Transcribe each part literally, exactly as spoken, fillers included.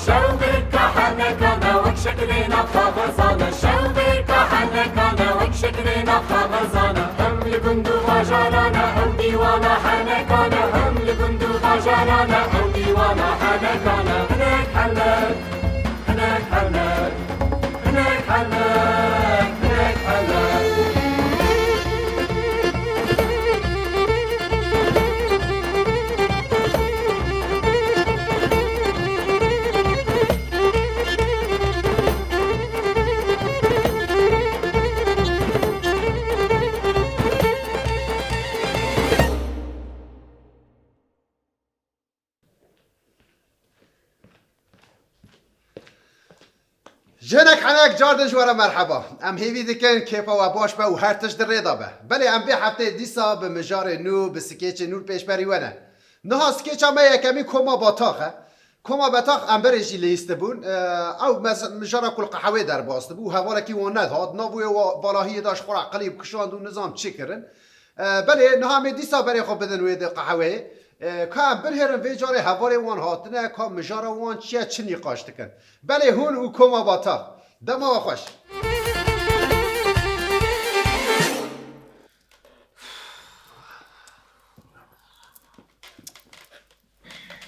Şew bê kahenekane wek şeklê nav xwe xwezane, şew bê kahenekane wek şeklê nav xwe xwezane. Hem li gund û bajarane, ew dîwana henekane, hem li gund û bajarane, ew dîwana henekane. Hinek henek, hinek henek, hinek henek, hinek henek. Jinek henek car din ji we re merheba. Em hêvî dikin kêfa we baş be û her tişt di rê de be. Belê em vê hefteyê dîsa bi mijarê nû, bi skêçê nû li pêşberî we ne. Niha skêça me yekemîn Koma Batax e. Koma Batax em berê jî lêstibûn. Ew mez-, mijara ku li qehwê derbas dibû û hevalekî wan nedihat. Nav wê wa-, valahiyê de ji xwe re qilîb kişand û nizam çi kirin. E, belê, niha em ê dîsa berê xwe bidin wê di qehweyê. E, ka em binihêrin vê carê hevalê wan hatine, ka mijara wan çi ye, çi nîqaş dikin. Belê, hûn û Koma Batax. Dema we xweş.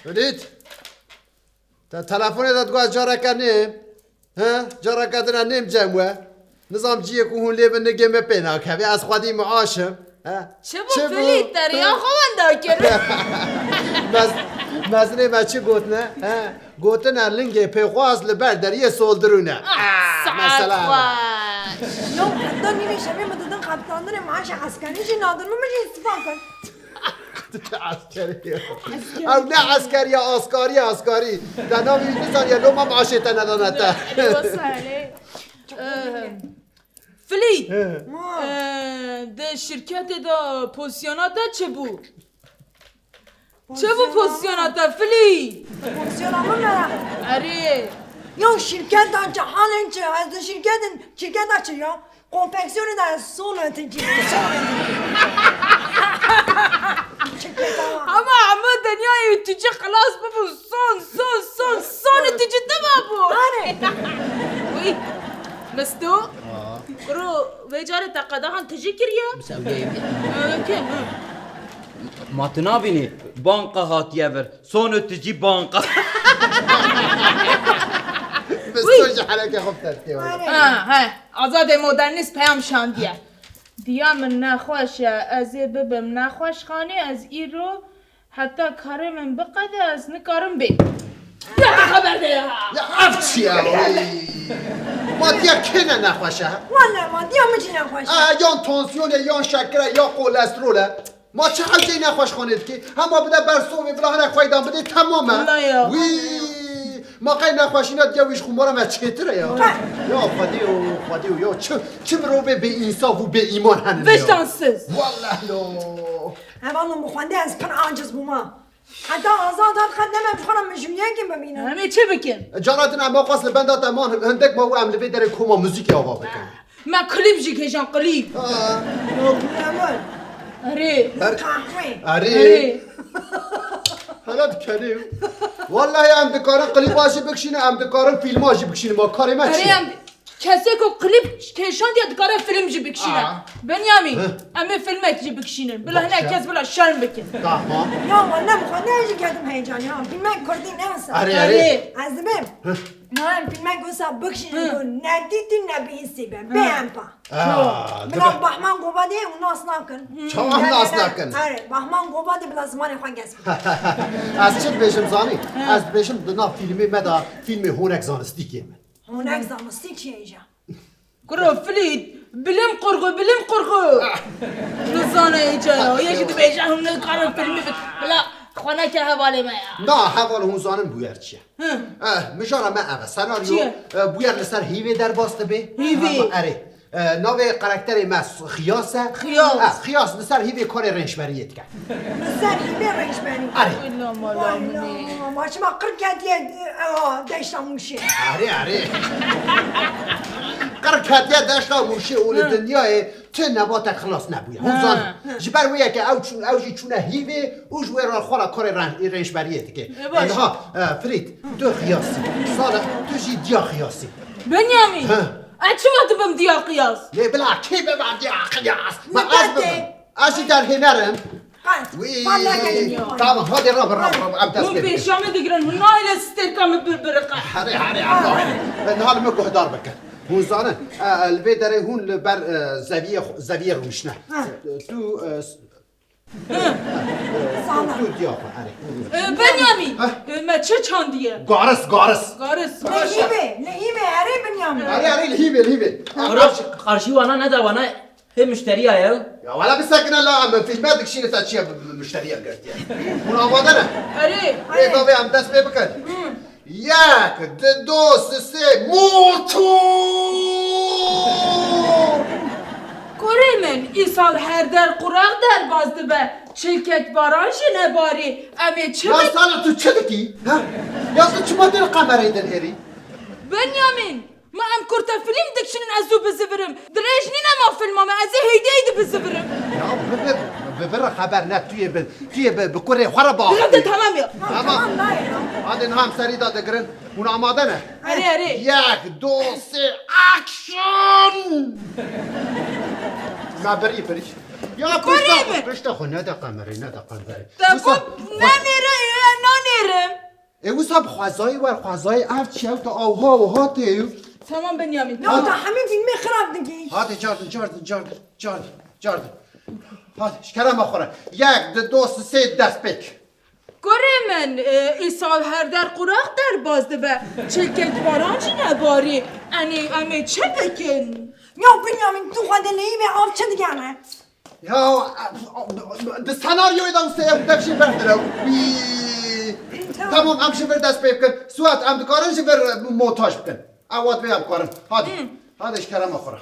Felît, te telefonê de digot careke nêm. He? Careke din e nêm cem we. Nizam ciyê ku hûn lê bin nigê me pê nakeve. Ez xwedî miaş im. He? Çi bû Felît, te riya xwe wenda kir? Mez-, mezinê me çi gotine? He? Gotine lingê pêxwaz li ber deriyê soldirûne. Ah, mesela. Saet xweş. Yo, heta nîvê şevê min didin xebitandinê maaşê eskerî jî nadin, min jî îstifa kir. Eskerî. Ew ne eskerî ye, askarî ye, askarî. Te navê wî nizaniye, loma maaşê te nedane te. Wesa hele. Ehm, Filî. He. Ma. Ehm, di şirketê de pozisyona te çi bû? Çi bû pozisyona te, Filî? Pozisyona min me. Erê. Ya şirketa çi, halên çi? Ez di şirketin, şirketa çi ya? Konfeksiyonê de ez son ötücü. Son ötücü. Şirketa var. Ama, ama dinyayê ütücü xilas bibû. Son, son, son, son ütücü te mabû. Are. Wî, Misto. Aa. Kuro, vê carê te qedaxan tijî kiriye? Bi sewdeyê bî. Ee, kim? Ma tu nabînî? Banka hatiye vir. Son ütücü banka. Misto ji hereke xwe bi tertê were. Ha, he. Azadê modernîst peyam şandiye. Diya min nexweş e, ez ê bibim nexweşxanê, ez îro heta karê min biqede, ez nikarim bêm. Ya te xeber de ya! Ya ev çi ye? Wî! Ma diya kê ne nexweş e? Wele ma diya min jî nexweş e. E, yan tansiyonê, yan şekir e, ya kolesterol e. Ma çi hewceyî nexweşxanê dikî? Hema bide ber sovê, bila hinek xweydan bidê, temam e. Wela ya. Wî! Ma qey nexweşîna diya wî ji xumara me çêtir e ya. Qe- Ya Xwedê û Xwedê û ya çi, çi mirovê bê însaf û bê îman hene ya. Vicdansiz. Wallah lo. Hevalno min xwendê ez pir aciz bûma. Heta Azad hat xet nemem ji xwe re min ji wî yekê bibînim. Em ê çi bikin? Cara din em aqas li benda te man hindek ma û em li vê derê koma muzîkê ava bikin. Me klîp jî kêşan, klîp. Ha. Erê. Her- Kahve. Erê. Erê. Hele dikenê. Wallahî em dikarin klîpa jî bikişînin, em dikarin fîlma jî bikişînin. Ma karê me çi Erê ye? Em kesê ku klîp kêşandiye dikare fîlm jî bikişîne. Aa. Benyamîn, Hı. Em ê fîlmek jî bikişînin. Bila Baş hinek e. Kes bila şerm bikin. Tamam. Ya wele min xwe ne jî ketim heyecan ya. Fîlmek kurdî ne wisa. Erê, erê. Erê. Ez dibêm. Hı. Ma em fîlmek wisa bikişînin Hı. ku ne dîtî ne bihîstî be. Hı. Bê em pa. Aa, Min dibe- ev Bahman Govadê û nas nakin. Çawa nas nakin? Erê, Bahman Govadê bila zimanê xwe gez bike. Ez çi dibêjim zanî? Hı. Ez dibêjim di nav fîlmê me de fîlmê honek zanistî kêm in. Honek zanistî çi ye îca? Kuro Filît, bilim kurgu, bilim kurgu. Nizane îca ya, yekî dibêje hûn nikarin fîlmê bik-, bila xwe neke hevalê me ya. Na, heval hûn zanin bûyer çi ye? Hı. Eh, mijara me ev e, senaryo, Çi ye? eh, bûyer li ser hîvê derbas dibe. Hîvê. Hema, erê. E, navê karakterê me s-, Xiyas e. Xiyas. Ha, Xiyas li ser hîvê karê rênşberiyê dike. Li ser hîvê rênşberiyê. Erê. Wela mala min ê. Wela, ma çima qir ketiye, e, ewa, deşta Mûşê. Erê, erê. Qir ketiye deşta Mûşê û li dinyayê tu nebatek xilas nebûye. Hûn zanin. Ji ber wê yekê ew çû-, ew jî çûne hîvê û ji wê re xwe re karê ren-, rênşberiyê dike. E, baş. E, niha, e, Frîd, tu Xiyas î. Salih, tu jî diya Xiyas î. Benyamîn! He. Ez çima dibim diya Xiyas? Lê bila kî bibe diya Xiyas? Ma ez bibim. Ez jî derhêner im. Qet. Wî. Tamam, hadi rabe, rabe, rabe. Em dest pê bikin. Hûn pêşiya min digirin, hûn nahêlin stêrka min bir-, biriqe. Herê, herê, em nahêlin. Niha li min guhdar bikin. Hûn zanin, e, e, li vê derê hûn li ber, e, zeviyê xwe, zeviyê rûniştine. Ha. Tu, e, s-, Sana. Tu diya xwe, erê. E, Benyamîn, ha? E, me çi çandiye? Garis, garis. Garis. Li hîvê, li hîvê, erê Benyamîn. Erê, erê, li hîvê, li hîvê. Qarş-, qarşî wana neda, wana hê muşteriya ye. Ya wela bisekine la, em fîlme dikişîne, te çiye bi-, bi-, muşteriya girtiye. Hûn amade ne? Erê. Ê, erê. Bavê em dest pê bikin. Hı. Yek, di, do, si, sê, motor! Kurê min, îsal her der quraq derbas dibe, çilkek baran jî nebarî, em ê çi bikin? Ya Sala, tu çi dikî? Ha? Ya tu çima dê li kamerayê dinêrî? Benyamîn, ma em kurte fîlm dikişînin ez zû bizivirim? Dirêj nîne ma fîlma me, ez ê heyde heyde bizivirim. Ya bi, bi, bi, bi xeber ne, tu yê bi, tu yê bi, bi kurê xwe re baxivî. Tamam ya. Tamam. Tamam, dayê, tamam. Hadi niha em serî de digirin. Hûn amade ne? Erê, erê. Yek, do, sê, action! Me birî, birî. Ya pişta xwe, pişta xwe, nede kamerayê, nede kamerayê. Te got nenêre, e, nanêrim. Ê, wisa bi xwezayî wer, xwezayî ev çi ew te awha wiha tê. Tamam Benyamîn, tamam. Ya te hemî fîlmê xirab dikî. Hadi cardin, cardin, cardin, cardin, cardin. Hadi, ji kerema xwe re. Yek, di, do, si, sê, destpêk. Kurê min, e, îsal her der quraq derbas dibe. Çilkek baran jî nebarî. Enê, em ê çi bikin? Ya Benyamîn, tu xwe dileyî vê av çi digere? Ya, di senaryoyê de wisa ew dev jî berdire. Wî. Tamam. Tamam, em ji vir dest pê bikin. Suat, em dikarin ji vir, e, montaj bikin. Ew wat vê em karin. Hadi. Hı. Hadi ji kerema xwe re.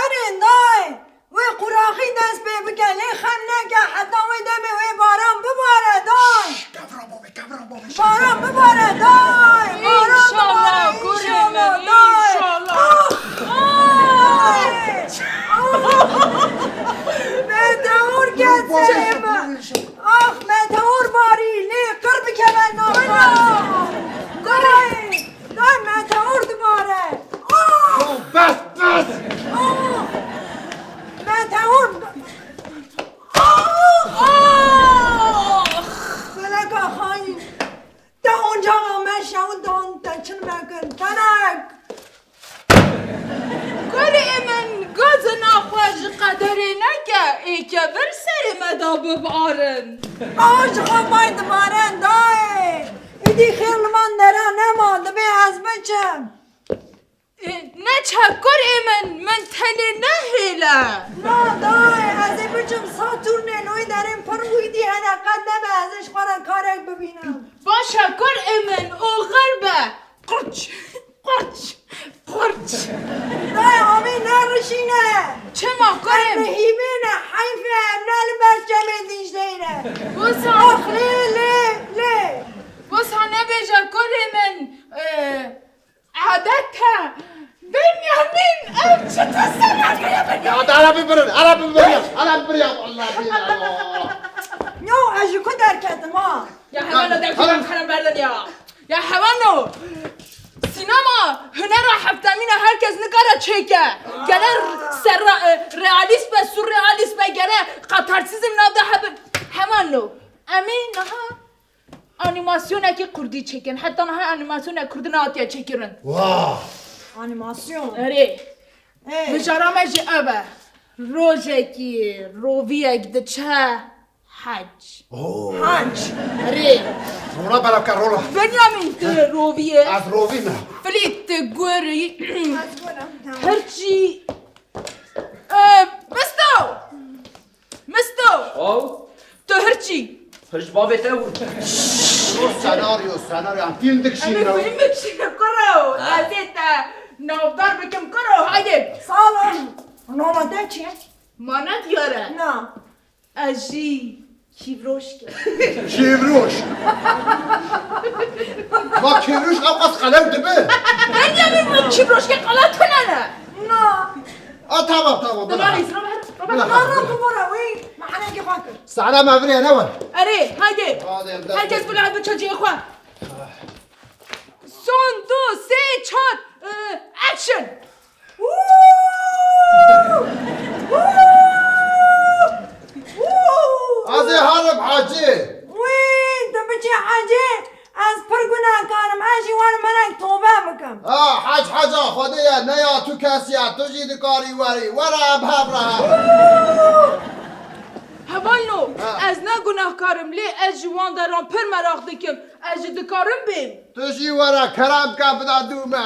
Erê, dayê, wê quraxî dest pê bike, lê xem neke, heta wê demê wê baran bibare, dayê. Şş, kevra bavê, kevra bavê, şş. Baran bibare, dayê. Baran bibare, înşallah, kurê min, înşallah, dayê. Înşallah. Ah! Ay! Ah! Meteor geçseydi. Ah, meteor barî, lê qir bikeve nava. Dayê, dayê, meteor dibare. Ah! Ya bes, bes! Ah! Meteor. Ah! Ah! Feleka xayîn. Te onca me şewdan te çil mekin, felek. Kurê min, gazina xwe ji qederê neke, ê kevir serê me de bibarin. Aha ji xwe bay dibare, dayê. Îdî xêr li van dera nema, dibê ez biçim. E, neçe kurê min, min tenê nehêle. Na, dayê, ez ê biçim Saturnê, li wê derê pir wî dî hene, qet nebe ez ê ji xwe re karek bibînim. Baş e kurê min, oxir be. Qurç, qurç, qurç. Dayê, avê nerişîne. Çima kurê min? Em li hîvê ne, heyf e, em ne li ber çemê Dîcleyê ne. Wisa. Ax, lê, lê, lê. Wisa nebêje kurê min. E, Adet e. Benyamîn, ev çi teselî ye Benyamîn? Ya da ara bibirin, ara bibirin, ara bibirin ya Allah bilir ya. Ya ez ji ku derketim ha? Ya hevalno, derketim, heram berdin ya. Ya hevalno. Sînema hunera heftemîn e, herkes nikare çêke. Gere serra-, e, realîst be, surrealîst be, gere katarsîzm nav de hebe. Hevalno. Em ê niha Anîmasyonekî kurdî çêkin. Heta niha anîmasyonek kurdî nehatiye çêkirin. Wah! Anîmasyon. Erê. Ê. Mijara me jî ev e. Rojekî roviyek diçe hec. Oo. Hec. Erê. Rola bera bike, rola. Benyamîn, tu roviyê. Ez rovî me. Filît, tu gorî. Ez gorim, tamam. Hirçî. Ee, Misto! Misto! Aw? Tu hirçî? Hirç bavê te bû. Senaryo, senaryo, em fîlm dikişînin. Em ê fîlm dikişînin, kuro. Ha. Ez ê te navdar bikim, kuro, haydi. Sağ olun. Çi ye? Ma ne diyar e? Na. Ez jî kîvroşk im. Kîvroş. Ma kîvroş ew qas qelew dibe. Ben ya bir kîvroşkê qala tune ne? Na. A, tamam, tamam, bila. Dilanî, Robert, Robert. Bila. Na, na, tu bora wî, me henekê xwe kir. Sara me virê ne wer. Erê, haydi. Hadi, em Herkes dest bila biçe cihê xwe. Son, du, sê, çar, e, action! Ez ê herim hecê. Wî, tu biçî hecê, ez pir gunehkar im, ez jî werim hinek tobe bikim. Ha, hec heca Xwedê ye, ne ya tu kesî ye, tu jî dikarî werî. Were em hev re hev. Hevalno, Ha. ez ne gunehkar im, lê ez ji wan deran pir meraq dikim. Ez jî dikarim bêm? Tu jî were, kerem ke bide dû me.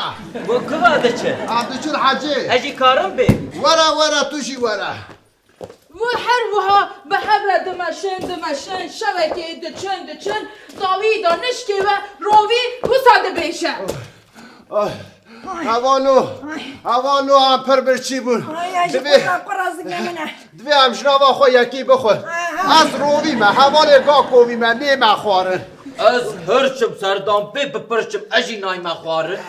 Bo kuva diçin? Em diçin hecê. Ez jî karim bêm? Were, were, tu jî were. Û her wiha bi hev re dimeşin, dimeşin, şevekê diçin, diçin, dawî danişkê we rovî wisa dibêje. Ay. Ay. Hevano, Ay. hevano em pir birçî bûn. Ay, ay, ji Divê, qura qura zingê min e. divê em ji nava xwe yekî bixwin. Aha. Ez rovî me, hevalê ga kovî me, nê me xwarin. Ez hirçim, serdan pê bipirçim, ez jî nayme xwarin.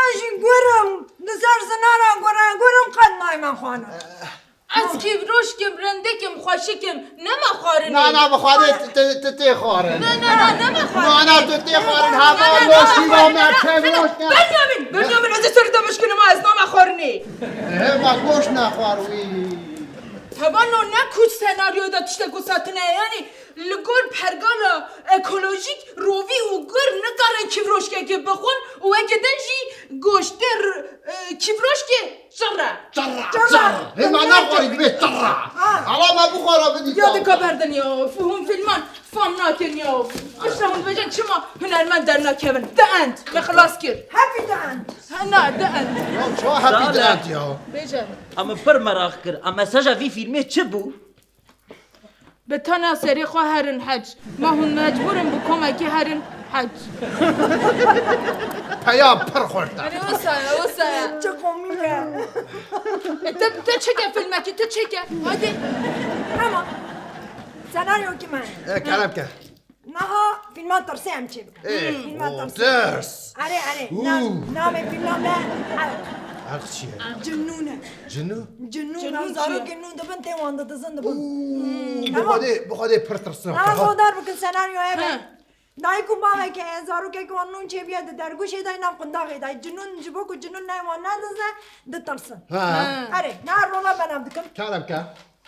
Ez jî gurim, li ser zinara gure, gurim qet nayme xwarin. Ez kîvroşk im, rindik im, xweşik im, ne me xwarinê. Na, na, bi Xwedê tu, tu, tu tê xwarin. Na, na, na, ne me xwarinê. Na, na, tu tê xwarin, hema Na, na, na, doşî na, va me na, kîvroşk e. Benyamin, Benyamin, ez ê serê te bişkinim, ez name xwarinê. Hema goş nexwar wî. Hevalno, ne kuç senaryoyê de tiştek wisa tune ye, yanî li gor pergala ekolojîk rovî û gur nikarin kîvroşkekê bixwin û weke din jî goştê r-, e, kîvroşkê Çirre. Çirre, Çirre. çirre. Hema naxwarî dibê çirre. Ha. Ala me bixwara bidî Ya ta. dika berdin ya. Hûn filman fam nakin ya. Piştre hûn dibêjin çima hunermend dernakevin. The end. Me xilas kir. Happy the end. Ha, na, the end. Ya çawa happy the end ya? Bêje. Em pir meraq kir. A mesaja vî fîlmê çi bû? Bi tena serê xwe herin hec. Ma hûn mecbûr in bi komekî herin hec. Peyam pir xurt e. Erê wisa ye, wisa ye. Çi komîk e. E, te, te çi ke filmekî, te çi ke? Hadi. Tamam. Senaryokî me. E, kerem ke. Niha filma tirsê em çê bikin. E, Filma o tirsê. tirs. Erê, erê. Û. Na-, navê filma me Elq. Elq çi ye? Cinûn e. Cinû? Cinûn, Cinûn ew çi ye? zarokên nû dibin, tê wan didizin dibin. Û, Hmm. bi Tamam. Xwedê, bi Xwedê pir tirsim. Niha zodar bikin senaryoya me. Ha. Dayik û bavekê zarokek wan nûn çêbiye di dergûşê de nav qundaxê de. Cinûn ji bo ku cinûn neyê wan nedizne, ditirsin. Ha. Ha. Erê, niha rola me nav dikim. Kerem ke.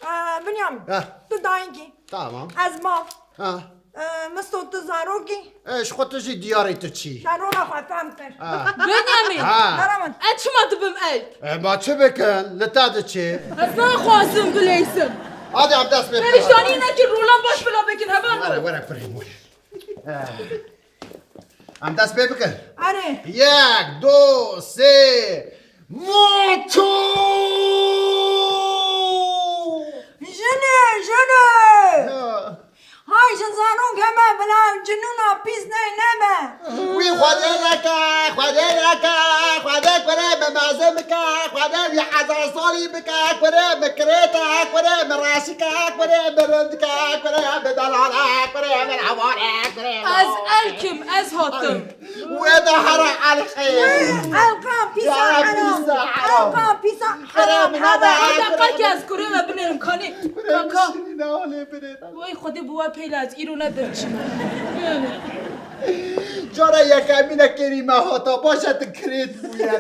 Ee, Binyamin, Ha. tu dayikî. Tamam. Ez bav. Ha. Ee, Misto, tu zarokî. E, ji xwe tu jî diyarê tu çî. Te rola xwe fehm kir. Ha. Benyamin, Ha. Bera min. ez çima dibim elk? E, ma çi bikin? Li te diçê. Ez naxwazim bileysim. Hadi em dest pê bikin. Perişanî nekin, rolan baş bila bikin, hevalno. Were, were, kurê were. Eh. Em dest pê bikin. Erê. Yek, du, sê. Montu! Jinê, jinê! Ya. Hay ji zarok heme bila cinûna pîs ney nebe. Wî Xwedê neke, Xwedê neke, Xwedê kurê min mezin bike, Xwedê wî hezar salî bike, kurê min kirête, kurê min reşike, kurê min rindike, kurê min delale, kurê min hevare, kurê min Ez elkim, ez hatim. Wê de here elqê. Elqa pîsa Ya, heram. pîsa heram. Elqa pîsa Heram, heram. Hada, hada, hada, hada. Qelkê ez kurê me binêrim kanî. Kaka. Şirîne halê binê. Vay Xwedê bi we pêle ez îro ne derçime. Cara yekemîne kerîme hata, baş e tu kirêt bûye.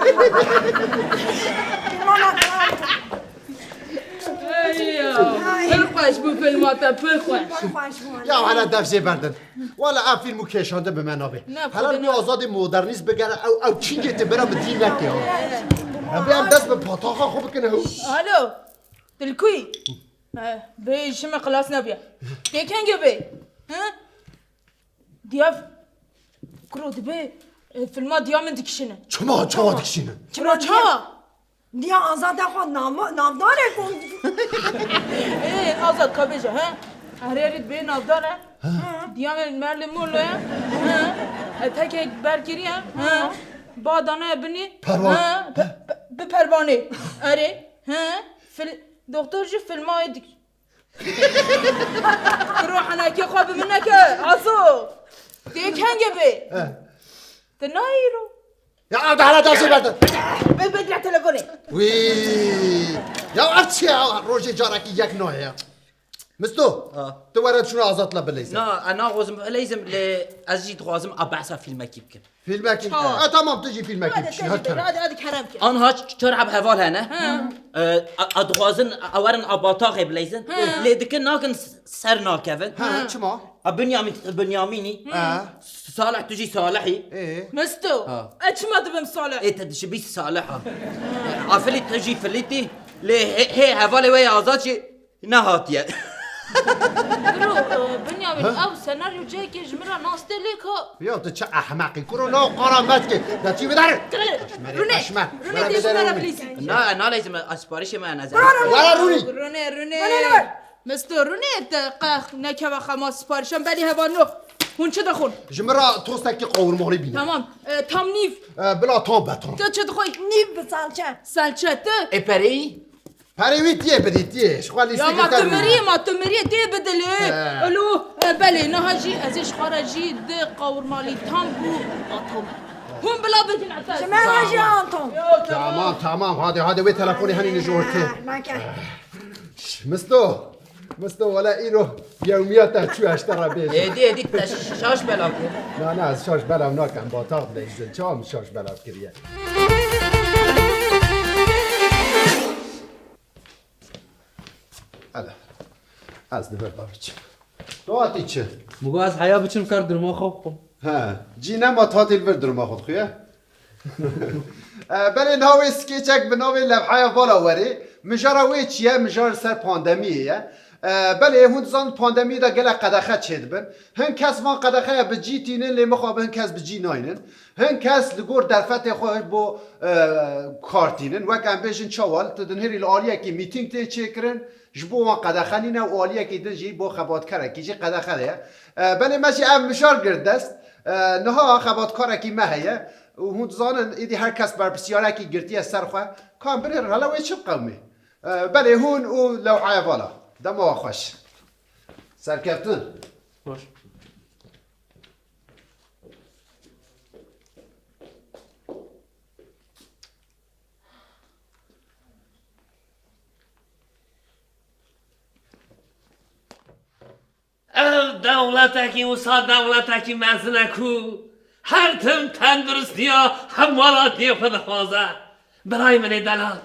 Ay ya. Ay. Pir xweş bû filma te, pir xweş. Pir xweş bû. Ya hele dev jê berdin. Wala ev fîlm û kêşandin bi me nabê. Ne, Hela xwedê wî ne. Azadê modernîst bigere ew, ew çingê tê bira min dî neke ya. Ev em dest bi pataxa xwe bikin ew. Alo. Dilkuyî. Eh, bê ji me xilas nebiya. Tê kengê bê? He? Diya kuro dibe, e, filma diya min dikişîne. Çima, çawa dikişîne? Çima çawa? Diya Azad e xwe nav-, navdar e ku. Ê, Azad ka bêje, he? Herê herî dibê navdar e. Ha. Diya me merlê molo ye. He. Etekek ber kiriye. He. Ba dane binî. Perwan. He. Bi, bi, bi pervanê. Erê. He. Fil-, Doktor jî filmayê dik-, Kuro henekê xwe bi min neke, Azo. Tê kenge bê. He. Ti nayî ro. Ya ev de hala dazê berde. Be, be, dila telefonê. Wî. Ya ev çi ya? Rojê carekî yek nayê ya. Misto, Ha. Tu were şunu Azat'la bileyzin. Na, ez naxwazim bileyzim, lê ez jî dixwazim a behsa filmekî bikim. Filmekî. Çawa? E, tamam, tu jî filmekî Hadi, bişîn, hadi, hadi, kerem. Hadi, hadi, kerem ki. Anha ç-, çar heb heval hene. Hı. E, a, a dixwazin, a werin a bataxê bileyzin. Hı. Lê dikin nakin s-, ser nakevin. Ha, çima? A Binyamin, Binyamînî. Ha. Salih, tu jî Salihî. Ê. Misto, Ha. E çima dibim Salih? Ê, te dişibî Salih ha. A Filît, tu jî Filîtî. Lê hê, hê hevalê we ya Azat jî Nehatiye. Bro, e, Binyamin, ew senaryo cihekê ji min re nas tê lê ka. Ya tu çi ehmeqî, kuro, na qara metkê. De çî bidere. Rune, Eşmer, Rune were tê bidere şuna Rune. Replîsî. Na, naleyzim, a siparişê me ne. Were Rune. Rune, Rune. Were, were. Misto Rune te qex nekeve xema siparişan belî heva no. Hûn çi dixwin? Ji min re tostekî qawurmalî bîne. Tamam. E, tam nîv. E, bila tam beton. Tu çi dixwî? Nîv bi salçe. Salçe tu? E, pereyî? Perê wî tiyê bidî, tiyê. Ji xwe lîstik. Ya ma tu miriyê, ma tu miriyê tiyê bidilê. He. Alo, e, belê, niha jî ez ê ji xwe re jî di qawurmalî tam û atom. Hûn bila bidin ete. Ji me re jî atom. Yo, tamam. Tamam, tamam. Hadi, hadi, wê telefonê henî nijortê. Ha, nake. Misto. Misto, wele îro yewmiya te çû, ez te re bêjim. Êdî, êdî te ş-, şaş belav kir. Na, na, ez şaş belav nakem. Batax dileyzin. Çawa min şaş belav kiriye? Hele. Ez li vir de biçim. Tu hatî çi? Min got ez heya biçim kar durma xwe bixwim. He. Cî nema tu hatî li vir durma xwe dixuye? E, belê niha wê skêçek bi navê Lewhaya Vala werê. Mijara wê çi ye? Mijar li ser pandemiyê ye. E, belê hûn dizanin pandemiyê de gelek qedexe çêdibin. Hin kes van qedexeya bi cî tînin, lê mixabin hin kes bi cî naynin. Hin kes li gor derfetê xwe bo, e, kar tînin. Wek em bêjin çawa, tu dinhêrî li aliyekî mîtîng tê çêkirin, ji bo wan qedexe nîne û aliyekî din jî bo xebatkarekî jî qedexe de ye. E, belê me jî ev mijar girt dest. E, niha xebatkarekî me heye û hûn dizanin, êdî her kes berpirsiyarekî girtiye ser xwe. Ka em binêrin, hele wê çi biqewimê? E, belê hûn û Lewhaya Vala. Dema we xweş. Serkeftin. Baş. Ev dewletekî wisa dewletekî mezin e ku her tim tenduristiya hemwelatiyê xwe dixwaze. Birayê min ê delal.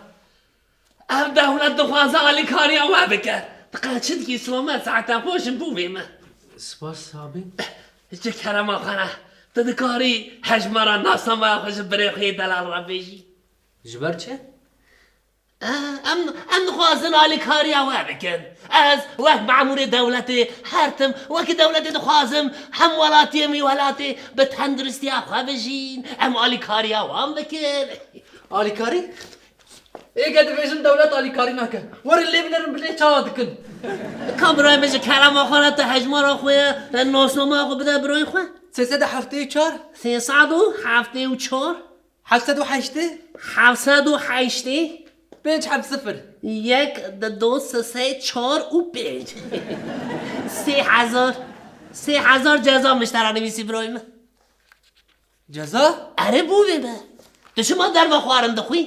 Ev dewlet dixwaze alîkariya we bike. Diqe çi dikî Silamet, saeta xweş in bûvê me. Spas abi. Ji kerema xwe re. Tu dikarî hejmara nasnameya xwe ji birê xwe yê delal re bêjî. Ji ber çi? Eh, em, em dixwazin alîkariya we bikin. Ez wek memûrê dewletê her tim wekî dewletê dixwazim hemwelatiyê min welatê bi tenduristiya xwe bijîn. Em alîkariya wan bikin. Alîkarî? Êge dibêjin dewlet alîkarî nake. Werin lê binêrin binê çawa dikin. Ka birayê min ji kerema xwe re tu hejmara xwe ye, nasnameya xwe bide birayê xwe. Sê sed û heftê û çar. Sê sed û heftê û çar. Heft sed û heştê. Heft sed û heştê. Pênc heft sifir. Yek, di, du, sê, sê, çar û pênc. Sê hezar. Sê hezar ceza min ji te re nivîsî birayê min. Ceza? Erê bûvê me. Tu çima derva xwarin dixwî?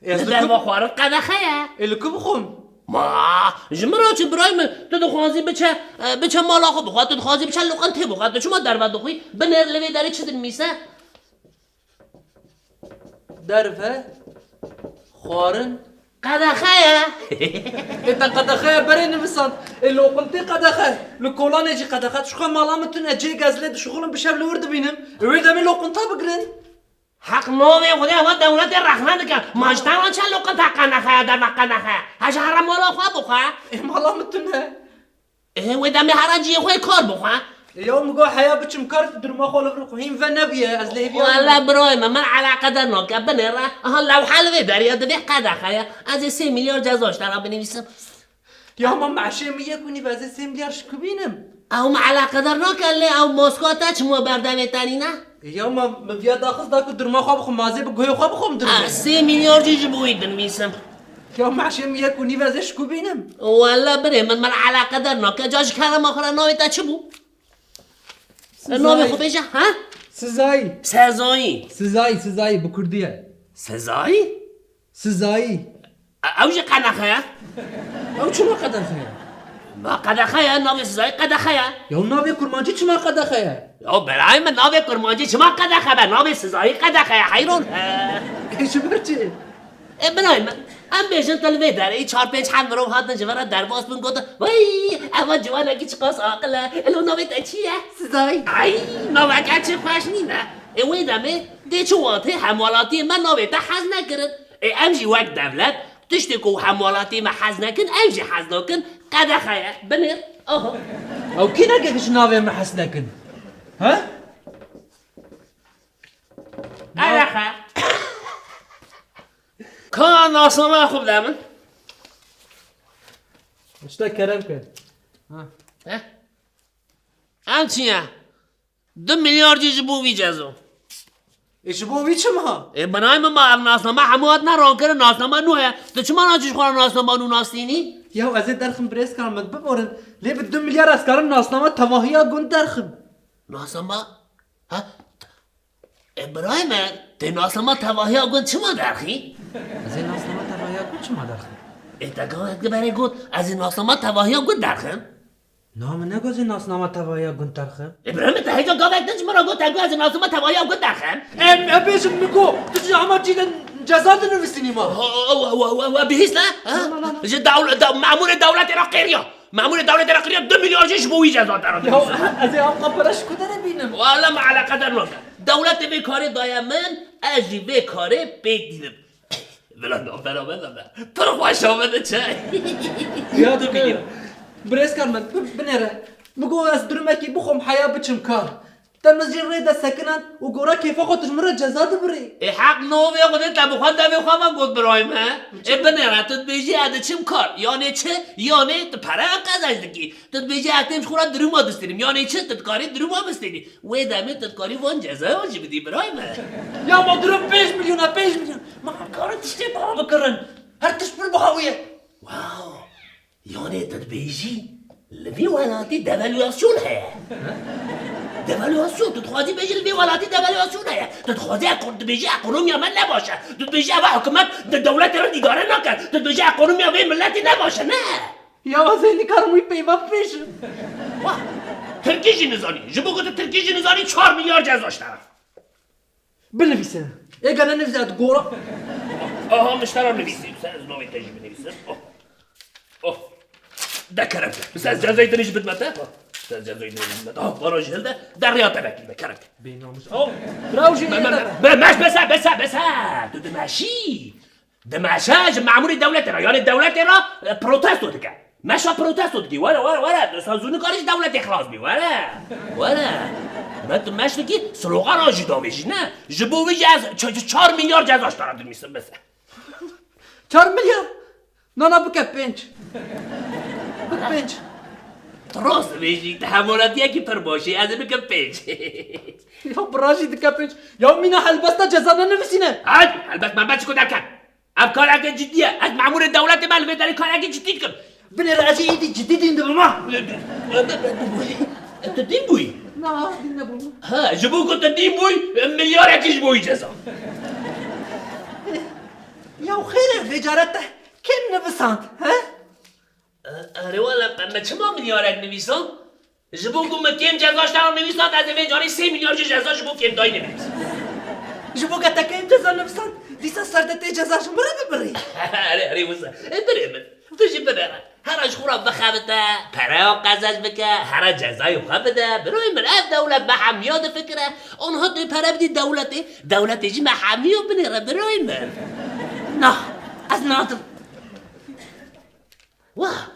Ê, ez li derva xwarin qedexe ye. Ê, li ku bixwim? Ma, ji min re çi birayê min? Tu dixwazî biçe, e, biçe mala xwe bixwe, tu dixwazî biçe loqentê bixwe, tu çima derva dixwî? Binêr li vê derê çi dinivîse? Derve, xwarin. Qedexe ye. Ê te qedexe ye berê nivisand. Ê loqintê qedexe. Li kolanê jî qedexe. Tu xwe mala min tune cihê gezilê dişuxulin bi şev li wir dibînim. Ê wê demê loqinta bigirin. Heq navê Xwedê ewa dewletê rexne dike. Ma ji te re çend loqinta qedexe ye, derve qedexe ye. Heja here mala xwe bixwe. Ê mala min tune. Ê, wê demê here cihê xwe kar bixwe. Ê, ya min got heya biçim kar, durma xwe li vir xwe hîn ve nebûye, ez lê hêviya Wele birayê me, min eleqedar nake, binêre. Aha, lewhe li vê derê ye, di vê qedexe ye. Ez ê sê milyar ceza ji te re binivîsim. Ya ma meşê min yek û nîv, ez ê sê milyar ji ku bînim? Ew min eleqedar nake, lê ew maska te çima berdevê te nîne? Ê, ya ma min viya daxist da ku durma xwe bixwim, ma ez ê bi guhê xwe bixwim durma. Ez sê milyar jî ji bo wî dinivîsim. Ya meşê min yek û nîv ez ê ji ku bînim? Wele birê min, min eleqedar nake. Ca ji kerema xwe re navê te çi bû? Navê xwe bêje, ha? Sizayî. Sezayî. Sizayî, Sizayî bi kurdî ye. Sezayî? Sizayî. E, ew jî qedexe ye. Ew çima qedexe ye? Ma qedexe ye, navê Sizayî qedexe ye. Ya navê kurmancî çima qedexe ye? Ya birayê min, navê kurmancî çima qedexe be? Navê Sizayî qedexe ye, heyran. E. Ê, ji ber çi? E, birayê min, em bêjin tu li vê derê çar pênc heb mirov hatin ji vir re derbas bûn, gotin, "Wey, eva ciwanekî çiqas aqil e, elo navê te çi ye?" Sizayî. Ay, naveke çi xweş nîne. E, wê demê dê çi watê hemwelatiyê me navê te hez nekirin. E, em jî wek dewlet, tiştê ku hemwelatiyê me hez nekin, em jî hez nakin, qedexe ye. Binêr, aha. Ew kî neke ji navê me hez nekin? He? Qedexe. Ka nasnama xwe bide min. Işte kerem ke. Ha. He? Em çi ye? Du milyar jî ji bo vî cezo. E, ji bo vî çima? E, birayê min, ma ev nasname hemû hatine rankirin, nasname nû heye. Tu çima naçî ji xwe re nasnama nû nastînî? Ya ez ê derxim birêzkar min, biborin. Lê bi du milyar ez karim nasnama tevahiya gund derxim. Nasnama? Ha? E, birayê me, tê nasnama tevahiya gund çima derxî? Ez ê nasnama tevahiya gund çima derxim? E, te gavek di berê got, ez ê nasnama tevahiya gund derxim. Na, min negot ez ê nasnama tevahiya gund derxim. E, birayê me, te hêja gavek din ji min re got, te got ez ê nasnama tevahiya gund derxim. Em, em bêjin min got, tu ji hema cî de ceza dinivîsînî ma. Wa, wa, wa, wa, wa, bihîst ne? Ha? Na, na, na, na. Ji dewl-, de-, memûrê dewletê re qêriya. Memûrê dewletê re qiriya du milyar jî ji bo wî ceza te re. Ya, dinivîsim. Ez ê ew qapere ji ku derê bînim? Wala me eleqedar nake. Dewletê vê karê daye min, ez jî vê karê pêk dînim. Bila navbera me de be. Pir xweş a me de çay. Ya du milyar. Birêzkar min, bi-, binêre. Min got ez durumekî bixwim heya biçim kar. Te min jî rê de sekinand û gora kêfa xwe tu ji min re ceza dibirî. Ê heq navê Xwedê te bi xwe devê xwe ve got birayê me. Ê binêre tu dibêjî ez diçim kar. Yanê çi? Yanê tu pere qezenc dikî. Tu dibêjî ez têm ji xwe re dirûma distînim. Yanê çi? Tu dikarî dirûma bistînî. Wê demê tu dikarî van cezayan jî bidî birayê me. Ya ma durum pênc milyon e, pênc milyon. Ma em karin tiştê biha bikirin. Her tişt pir biha bûye. Wow. Yanê tu dibêjî, li vî welatî devalüasyon heye. Devalüasyon, tu dixwazî bêjî li vî welatî devalüasyon heye. Tu dixwazî eko-, dibêjî ekonomiya me ne baş e. Tu dibêjî eva hikûmet di dewletê re îdare nake. Tu dibêjî ekonomiya vê miletî ne baş e, ne? Ya ez ê nikarim wî peyva bibêjim. Wah, tirkî jî nizanî. Ji bo ku tu tirkî jî nizanî, çar milyar ceza ji te re. Binivîse. Ê gele nivîse, ez gora. Aha, min ji te re nivîsî. Sen ez navê te jî binivîsim. Oh. Oh. De kerem ke. Min sen cezayê din jî bidme te. Oh. Sen cezayê din jî bidme te. Oh, vana jî hilde. Derya te vekî me kerem ke. Bênamus. Oh. Bravo jî. Me, me, me, meş bese, bese, bese. Tu dimeşî. Dimeşe ji memûrê dewletê re, yanê dewletê re, e, protesto dike. Meşa protesto dikî. Were, were, were. Desa zû nikarî ji dewletê xilas bî. Were. Were. Me tu meş dikî, sloganan jî davêjî, ne? Ji bo vî jî ez ç-, ç-, çar milyar ceza ji te re dinivîsim, bes e. Çar milyar? Na, na, bike pênc. Bike pênc. Tu rast dibêjî, tu hemwelatiyekî pir baş î, ez ê bikim pênc. Ya bira jî dike pênc. Ya mîna helbesta ceza nenivîsîne. Hey, helbest me be çi ku derket. Ev kareke cidî ye. Ez memûrê dewletê me, li vê derê karekî cidî dikim. Binêre ez ê êdî cidî dîn dibim ha. Tu dîn bûyî? Na, dîn nebûm. Ha, ji bo ku tu dîn bûyî, milyarekî ji bo wî ceza. Ya xêr e, vê care te kêm nivisand, he? Erê wele, me çima milyarek nivîsand? Ji bo ku min kêm ceza ji te re nivîsand, ez ê vê carê sê milyar jî ceza ji bo kêmdayînê binivîsim. Ji bo ke te kêm ceza nivîsand, dîsa ser de tê ceza ji min re bibirî. Erê, erê, wisa. Ê, birê min, tu jî binêre. Here ji xwe re bixebite, pereya qezenc bike, here cezayê xwe bide. Birayê min, ev dewlet me hemiya difikire. Anha tu pere bidî dewletê, dewletê jî me hemiya binêre, birayê min. Na, ez nadim. Wah!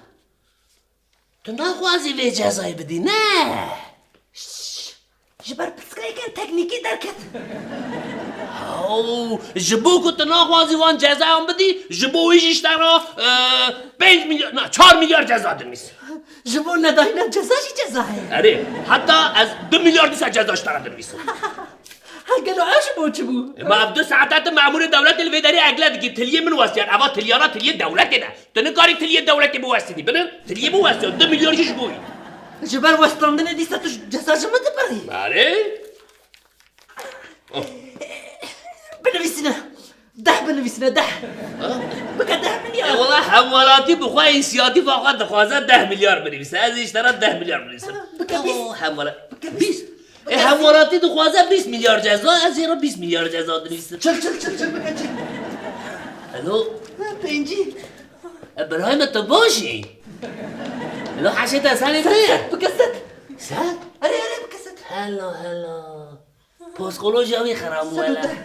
Tu naxwazî vê cezayê bidî, ne? Şş, ji ber pirsgirêkên teknîkî derket. Haw, ji bo ku tu naxwazî wan cezayan bidî, ji bo wî jî ji te re, e, pênc milyar, na, çar milyar ceza dinivîsim. Ji bo nedayîna ceza jî ceza heye. Erê, heta ez du milyar dîsa ceza ji te re dinivîsim. Qe gelo ev ji bo çi bû? E, ma ev du saeta tu memûrê dewletê li vê derê egle dikî. Tiliyê min westiyar. Eva tiliyana tiliyê dewletê ne. Tu nikarî tiliyê dewletê biwestînî. Binin, tiliyê min westiya. Du milyar jî ji bo wî. Ji ber westandinê dîsa tu ceza ji min dipirî? Belê. Oh. Binivîsine. Deh binivîsine, deh. Ha? Bike deh milyar. E, wela hemwelatî bi xwe însiyatîfa xwe dixwaze deh milyar binivîse. Ez ê ji te re deh milyar binivîsim. Ha, bike bîst. Oh, hemwela-, bike bîst. Bîst. E, hemwelatî dixwaze bîst milyar ceza, ez ê re bîst milyar ceza dinivîsim. Çil, çil, çil, çil, bike çil. Alo. Ha, pêncî. E, birayê min, tu baş î? Alo, heşê te serê te ye? Sed, bike sed. Sed? Erê, erê, bike sed. Hela, hela. Psikolojiya wî xirab bû wele. Sed û deh.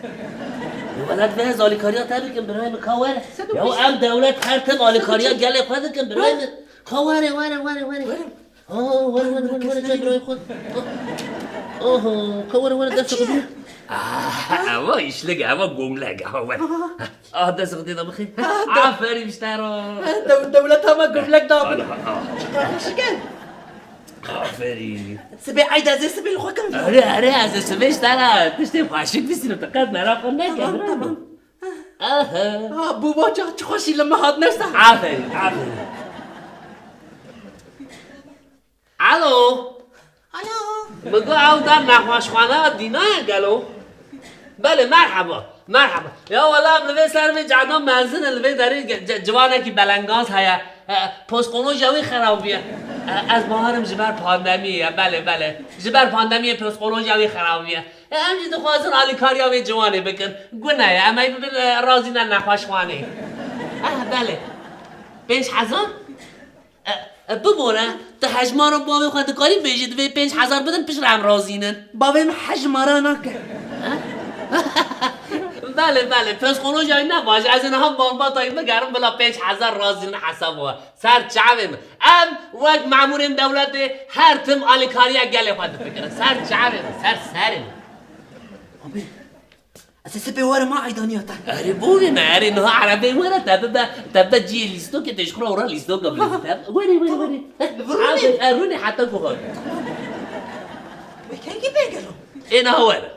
Wele divê ez alîkariya te bikim, birayê min, ka were. Sed û bîst. Ya em dewlet her tim alîkariya gelê xwe dikin, birayê min. Ka were, were, were, were. Were. Ha, were, were, were, were, gel birayê xwe. Aha, ka were, were, dest xwe. Ah, ewa îşlig, ewa gomleg, ewa were. Ah, dest xwe tê de bixê. Ah, de- Aferîn ji te re. Dew-, dewleta me gomleg da min. Ana, ah. Çiqas xweşik e. Aferîn. Sibê eyda ez ê sibê li xwe kim. Erê, erê, ez ê sibê ji te re tiştê xweşik bistînim, tu qet meraqa neke, Tamam, bira. Tamam. Aha. Ha, bû baca çi xweşî li min hat nefsa. Aferîn, aferîn. Alo. Alo. Min got ew der nexweşxaneya Dîna ye gelo? Belê, merheba, merheba. Ya wela em li vê ser vê cehna mezin in, li vê derê ge-, ce-, ciwanekî belengaz heye. E, psikolojiya wî xerab bûye. E, ez bawerim ji ber pandemiyê ye, belê, belê. Ji ber pandemiyê psikolojiya wî xerab bûye. E, em jî dixwazin alîkariya wê ciwanê bikin. Gune ye, em ê bibin, e, razî ne nexweşxanê. Eh, belê. Pênc hezar? E, e, bibore, tu hejmara bavê xwe dikarî bêjî, divê pênc hezar bidin, piştre em razî nin. Bavê min hejmara nake. He? Belê, belê, psikolojiya wî ne baş e. Ez ê niha malbata wî bigerim, bila pênc hezar razî nin hesaba we. Ser çavê min. Em wek memûrên dewletê her tim alîkariya gelê xwe difikirin. Ser çavê min, ser serê min. Abi, ez ê sibê werim ha eydaniya te. Erê, bovê me, erê, niha erebeyê were, te bibe, te bibe cihê lîstokê, tê ji xwe re ora lîstoka bilezî te. Were, were, were. Li vir rûnê? Aferîn, e, rûnê heta ku hat. Wê kengî bê gelo? Ê niha were.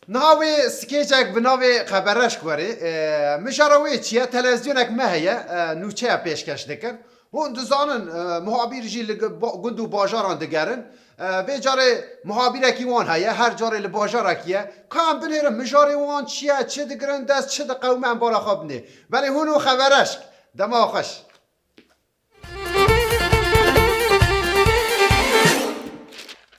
Niha wê skêçek bi navê Xebereşk werê. E, mijara wê çi ye? Televîzyonek me heye, e, nûçeya pêşkeş dikin. Hûn dizanin, e, muhabîr jî li ba-, gund û bajaran digerin. E, vê carê muhabîrekî wan heye, her carê li bajarekî ye. Ka em binêrin mijarê wan çi ye, çi digirin dest, çi diqewime, em bala xwe binê. Belê hûn û Xebereşk. Dema xweş.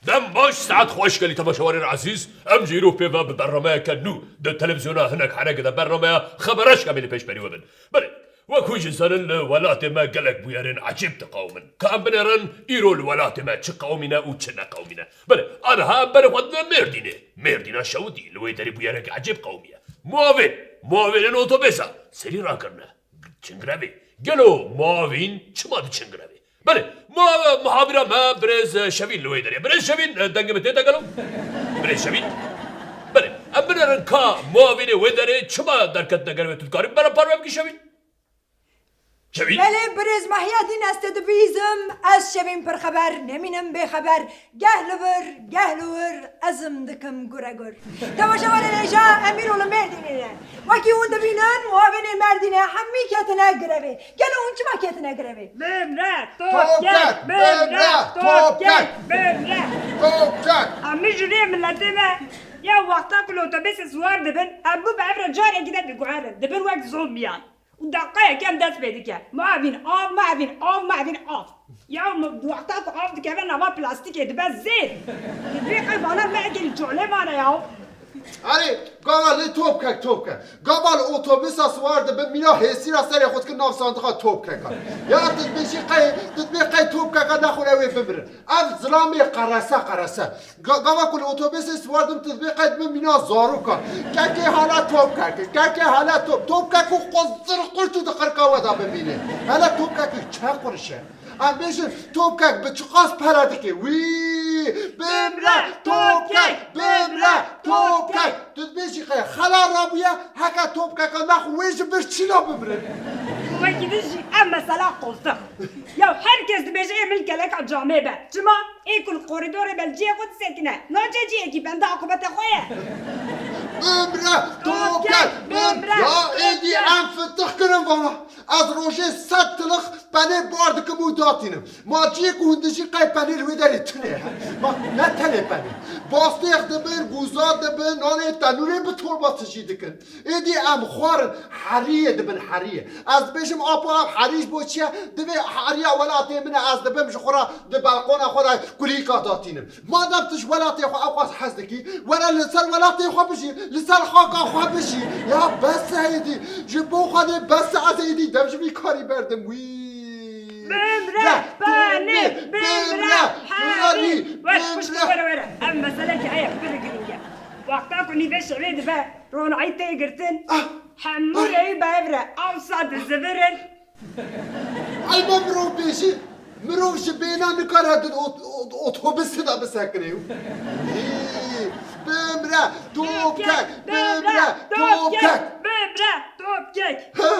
Dem baş, saet xweş gelî temaşewarên ezîz. Em jî îro pê ve bi bernameyeke nû di televîzyona Hinek Herek de, bernameya Xebereşk em ê li pêşberî we bin. Belê, wek hûn jî zanin li welatê me gelek bûyerên ecêb diqewimin. Ka em binêrin îro li welatê me çi qewimîne û çi neqewimîne. Belê, aniha em berê xwe didin Mêrdînê. Mêrdîna şewitî, li wê derê bûyereke ecêb qewimiye. Muavên, muavênên otobêsa serî rakirine. Çingirevê. Gelo muavîn çima diçin girevê? Belê, muha-, muhabîra me birêz Şevîn li wê derê. Birêz Şevîn, e, dengê min tê te gelo? Birêz Şevîn. Belê, em binêrin ka muavînê wê derê çima derketine gerê wê, tu dikarî bera parve bikî Şevîn? Şevîn. Belê, birêz Mehyadîn, ez te dibîzim, ez Şevîn pir xeber, nemînim bê xeber. Geh li vir, geh li wir, ez im dikim guregur. Temaşevanên hêja, em îro li Mêrdînê ne. Wekî hûn dibînin, muavênê Mêrdînê hemî ketine grevê. Gelo hûn çima ketine grevê? Bimre, top kek, bimre, top kek, bimre. Top kek. Em ji rê miletê me ya wexta ku li otobêsê siwar dibin, em bû bi evre carekî de diguherin. Dibin wek zombiyan. Û deqeyek em dest pê dike. Mavîn av, mavîn av, mavîn av. Ya mi wexta ku av dikeve nava plastîkê dibe zêr. Divê qey vana me eke li colê mane ya. Erê, gava lê top kek, top kek. Gava li otobîsa siwar dibe mîna hêsîra serê xwe dikin nav sandiqa top keka. Ya tu dibêjî qey, tu dibê qey top keka nexwine wê bimirin. Ev zilamê qerese, qerese. Ga-, gava ku li otobêsê siwar dim, tu dibê qey dibim mîna zaroka. Kekê hala top kek, kekê hala top. Top kek û qozir qurt û di qirka we de bimîne. Hele top kek çi qurş e? Em bêjin top kek bi çiqas pere dike? Wî, bimre, top kek, bimre, top kek. Tu dibêjî qey xela rabûye, heke top keka nax wê ji bir çîna bimrin. Wekî din jî ev mesela qoltix. Ya her kes dibêje ê min keleka camê be. Çima? Ê ku li korîdorê be li cihê xwe disekine. Naçe cihekî benda aqûbetê xwe ye. Bimre, topkek, bimre, ya êdî topkek. Em fitix kirin vana. Ez rojê sed tilix penê bar dikim û datînim. Ma cihê ku hûn dijî qey penê li wê derê tune ye. Ma ne tenê penê. Bastêx dibin, gûza dibin, nanê tenûrê bi torba tijî dikin. Êdî em xwarin heriyê dibin heriyê. Ez dibêjim, apo ev herî ji bo çi ye? Divê heriya welatê min e, ez dibim ji xwe re di balkona xwe de kulîlka datînim. Madem tu ji welatê xwe ewqas hez dikî, were li ser welatê xwe bijî, li ser xaka xwe bijî. Ya bes e êdî, ji bo Xwedê bes e, ez êdî dev ji vî karî berdim. Wî. Bimre, Ya, penê, bimre, bimre, herî. Were, pişt bimre. Were, were. Ev meselekî heye pir girîng e. Wexta ku nîvê şevê dibe, ronahî tê girtin, Ah, hemû ah. rêyî bi hev re, awsa dizivirin. Ey me mirov bêjî, mirov ji bêhna nikare di ot-, ot-, otobusê de bisekine. Hî, bimre, topkek, bimre, topkek. Bimre, topkek. Ha?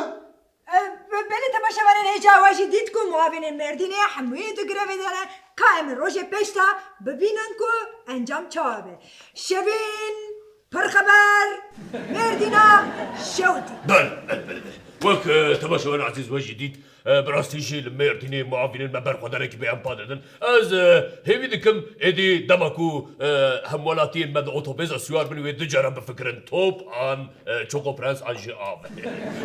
E, be-, belê temaşevanên hêja we jî dît ku muavînên Mêrdînê hemûyê di grevê de ne, ka em rojê pêş de bibînin ku encam çawa be. Şevîn Pirxeber, Mêrdîna Şewitî. Belê, belê, belê, belê. Wek, e, temaşevanên ezîz we jî dît, e, bi rastî jî li Mêrdînê muavînên me berxwedana bêhempa didin. Ez, e, hêvî dikim êdî dema ku, e, hemwelatiyên me di otobêza siwar bin wê du cara bifikirin top an, e, Çoko Prens an jî av.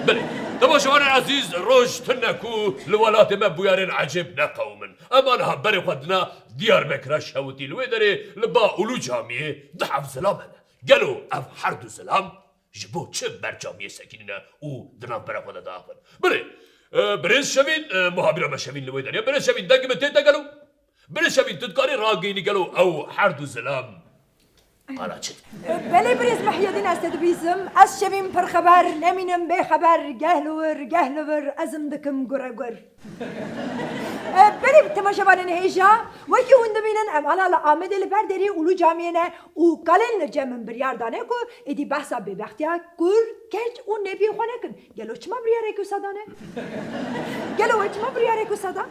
Belê, temaşevanên ezîz, roj tune ku li welatê me bûyerên ecêb neqewimin. Em aniha berê xwe dina Diyarbekira Şewitî, li wê derê li ba Ulu Camiyê du hev zilam hene. Gelo ev her du zilam ji bo çi ber camiyê sekinîne û di nav berê xwe de diaxivin? Birê, e, birêz Şevîn, e, muhabîra me Şevîn li wê derê. Birêz Şevîn, dengê min tê te gelo? Birêz Şevîn, tu dikarî ragihînî gelo ew her du zilam qala çi? E, belê birêz Mehyedîn, ez te dibîsim. Ez Şevîn Pirxeber, nemînim bêxeber, geh li wir, geh li vir, ez im dikim guregur. E, belê temaşevanên hêja, wekî hûn dibînin, em ala li Amedê li ber derê Ulu Camiyê ne û kalên li cem min biryar dane ku êdî behsa bêbextiya kur, keç û nebiyê xwe nekin. Gelo çima biryarek wisa dane? Gelo we çima biryarek wisa da?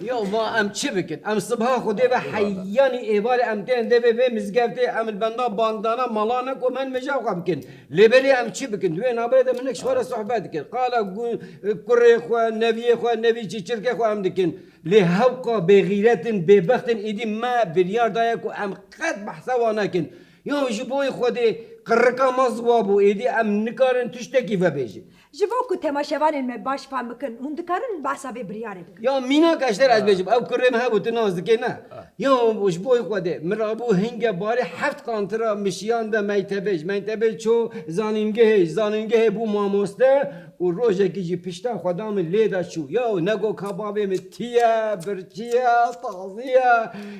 Ya va em çi bikin? Em sibha Xwedê ve heyanî êvarê em tên devê vê mizgeftê, em li benda bandana mala ne ku em meja xwe bikin. Lê belê em çi bikin? Di wê navberê de minik ji xwe re sohbet dikir. Qala gu-, kurê xwe, neviyê xwe, nevî çîçirkê xwe em dikin. Lê hewqa bêxîret in, bêbext in, êdî me biryar daye ku em qet behsa wan nekin. Ya ji bo Xwedê qirika me ziwa bû, êdî em nikarin tiştekî vebêjin. Ji bo ku temaşevanên me baş fam bikin, hûn dikarin behsa vê biryarê bikin. Ya mînak eşter ez bêjim, ew kurê min hebû, tu nas dikê ne? Ya ji bo Xwedê, min rabû hinge barê heft qantira mişiyan de meytebê, ji meytebê çû zanîngehê, ji zanîngehê bû mamoste û rojekî jî pişta xwe da min lê de çû. Ya nego ka bavê min tî ye, birçî ye, tazî ye.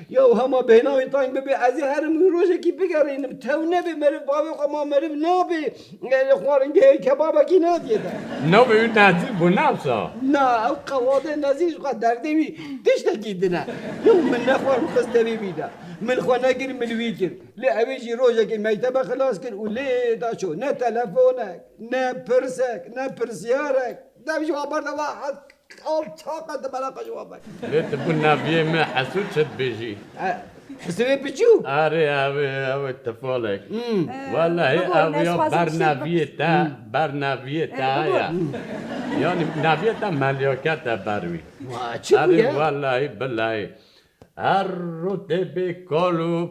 Ya hema bêhna wî teng bibe, ez ê herim wî rojekî bigerînim. Tew nebe meriv, bavê xwe ma meriv nabe. Li xwaringehê kebabekî nadiye de. Navê wî Nezî bû, ne wisa? Na, ew qewade Nezî ji xwe derdê wî tiştekî din e. Yo, min nexwar, min xist devê wî de. Min xwe nekir, min wî kir. Lê ew ê jî rojekê meytebe xilas kir û lê da çû. Ne telefonek, ne pirsek, ne pirsyarek. Dev ji wan berde, wa hez alçaq e, tu bela xwe ji wan veke. Lê tu bû neviyê min, Hesû, çi dibêjî? E, Hesûyê piçû? Erê, ew ê, ew ê tifalek. Hmm. E, Wellahî bibû, ew ya nesipasî ber çi neviyê te, Hmm. ber neviyê te E, bibû. heye. Yanî neviyê te meliyake te ber wî. Wa, çi bû Erê, ya? wellahî, billahî. Her rû tê bê kal û